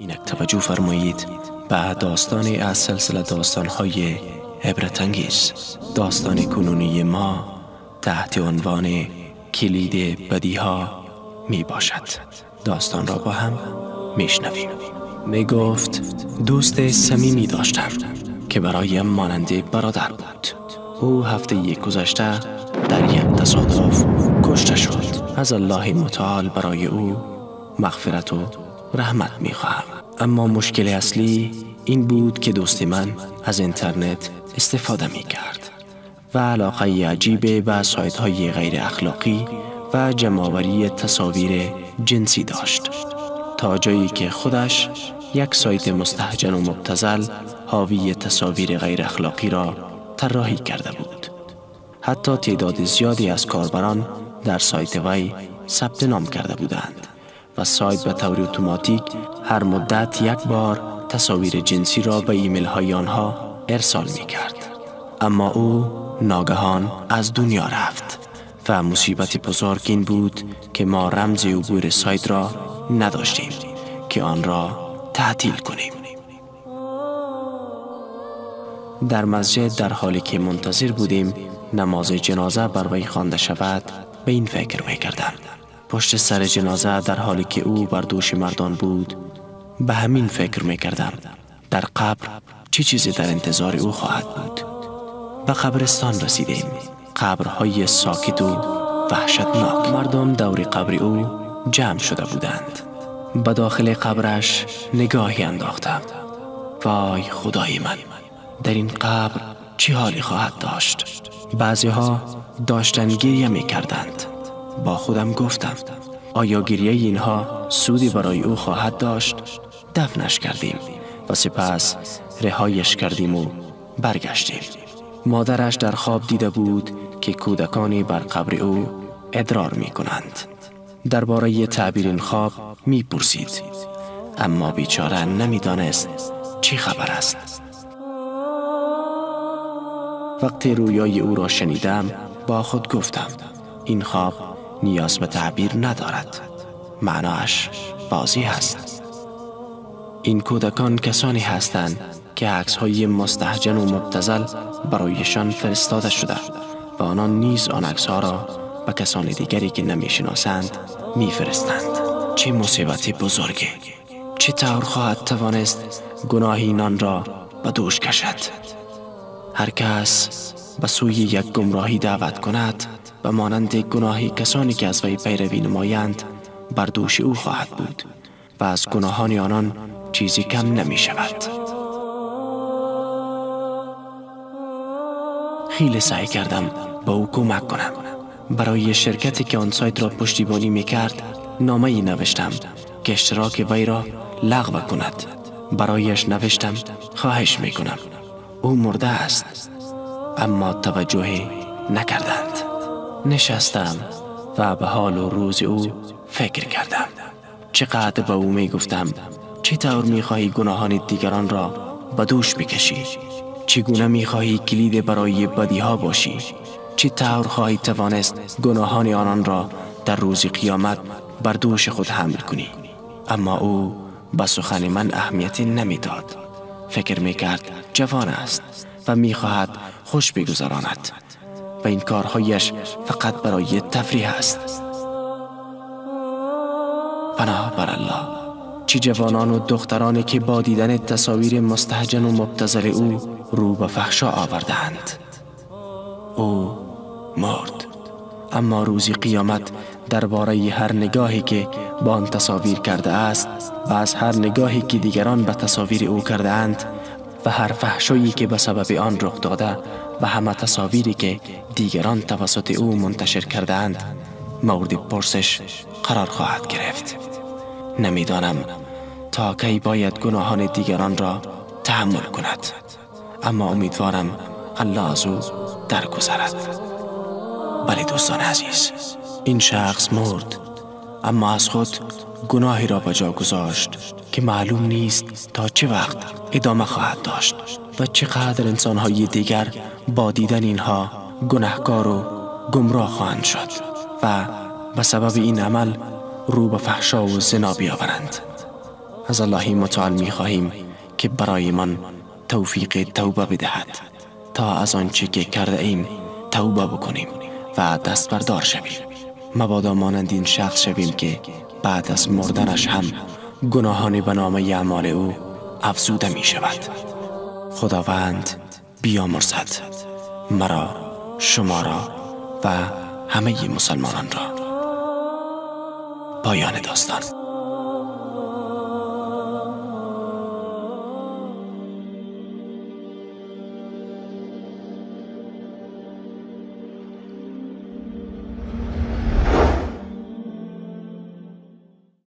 اینک توجه فرمایید به داستان از سلسله داستان‌های عبرت انگیز. داستان کنونی ما تحت عنوان کلید بدیها می باشد. داستان را با هم میشنویم. می گفت دوست صمیمی داشتم که برایم مانند برادر بود. او هفته گذشته در یک تصادف کشته شد. از الله متعال برای او مغفرت و رحمت می خواهم. اما مشکل اصلی این بود که دوست من از اینترنت استفاده می کرد و علاقه عجیب به سایت های غیر اخلاقی و جمع‌آوری تصاویر جنسی داشت، تا جایی که خودش یک سایت مستهجن و مبتذل حاوی تصاویر غیر اخلاقی را طراحی کرده بود. حتی تعداد زیادی از کاربران در سایت وی ثبت نام کرده بودند و سایت به طور اتوماتیک هر مدت یک بار تصاویر جنسی را به ایمیل های آنها ارسال می کرد. اما او ناگهان از دنیا رفت و مصیبت بزرگ این بود که ما رمز عبور سایت را نداشتیم که آن را تعطیل کنیم. در مسجد در حالی که منتظر بودیم نماز جنازه بر وی خوانده شود، به این فکر می کردم. پشت سر جنازه در حالی که او بر دوش مردان بود، به همین فکر می کردم. در قبر چه چیزی در انتظار او خواهد بود؟ به قبرستان رسیدیم. قبرهای ساکت و وحشتناک. مردم دور قبر او جمع شده بودند. به داخل قبرش نگاهی انداختم. وای خدای من، در این قبر چه حالی خواهد داشت؟ بعضی ها داشتن گریه می کردند. با خودم گفتم آیا گریه اینها سودی برای او خواهد داشت؟ دفنش کردیم و سپس رهایش کردیم و برگشتیم. مادرش در خواب دیده بود که کودکانی بر قبر او ادرار می کنند. درباره تعبیر این خواب می پرسید، اما بیچاره نمی دانست چی خبر است. وقتی رویای او را شنیدم با خود گفتم این خواب نیاز به تعبیر ندارد، معناش واضح است. این کودکان کسانی هستند که عکس‌های مستهجن و مبتذل برایشان فرستاده شده و آنان نیز آن عکس‌ها را به کسان دیگری که نمی‌شناسند می‌فرستند. چه مصیبت بزرگی! چه طور خواهد توانست گناه اینان را به دوش کشد؟ هر کس به سوی یک گمراهی دعوت کند، به مانند گناه کسانی که از وی پیروی نمایند بر دوش او خواهد بود و از گناهان آنان چیزی کم نمی شود. خیلی سعی کردم با او کمک کنم. برای شرکتی که آن سایت را پشتیبانی می کرد نامه‌ای نوشتم که اشتراک وی را لغو کند. برایش نوشتم خواهش می کنم، او مرده است، اما توجهی نکردند. نشستم و به حال و روز او فکر کردم. چقدر به او می گفتم چطور می خواهی گناهان دیگران را به دوش بکشی؟ چگونه می خواهی کلید برای بدیها باشی؟ چطور خواهی توانست گناهان آنان را در روز قیامت بر دوش خود حمل کنی؟ اما او به سخن من اهمیتی نمی داد. فکر می کرد جوان است و می خواهد خوش بگذراند و این کارهایش فقط برای تفریح است. پناه بر الله، چه جوانان و دخترانی که با دیدن تصاویر مستهجن و مبتذل او رو به فحشا آوردند. او مرد، اما روز قیامت درباره هر نگاهی که با آن تصاویر کرده است و از هر نگاهی که دیگران به تصاویر او کرده اند و هر فحشایی که به سبب آن رخ داده و همه تصاویری که دیگران توسط او منتشر کرده اند مورد پرسش قرار خواهد گرفت. نمیدانم تا کی باید گناهان دیگران را تحمل کند، اما امیدوارم الله از او درگذرد. بله دوستان عزیز، این شخص مرد، اما از خود گناهی را به جا گذاشت که معلوم نیست تا چه وقت ادامه خواهد داشت و چقدر انسانهای دیگر با دیدن اینها گناهکار و گمراه خواهند شد و به سبب این عمل رو به فحشا و زنا بیاورند. از الله متعال می خواهیم که برای من توفیق توبه بدهد تا از آنچه که کرده ایم توبه بکنیم و دست بردار شویم. مبادا مانند این شخص شویم که بعد از مردنش هم گناهان به نام اعمال او افزوده می شود. خداوند بیامرزد مرا، شما را و همه مسلمانان را. پایان داستان.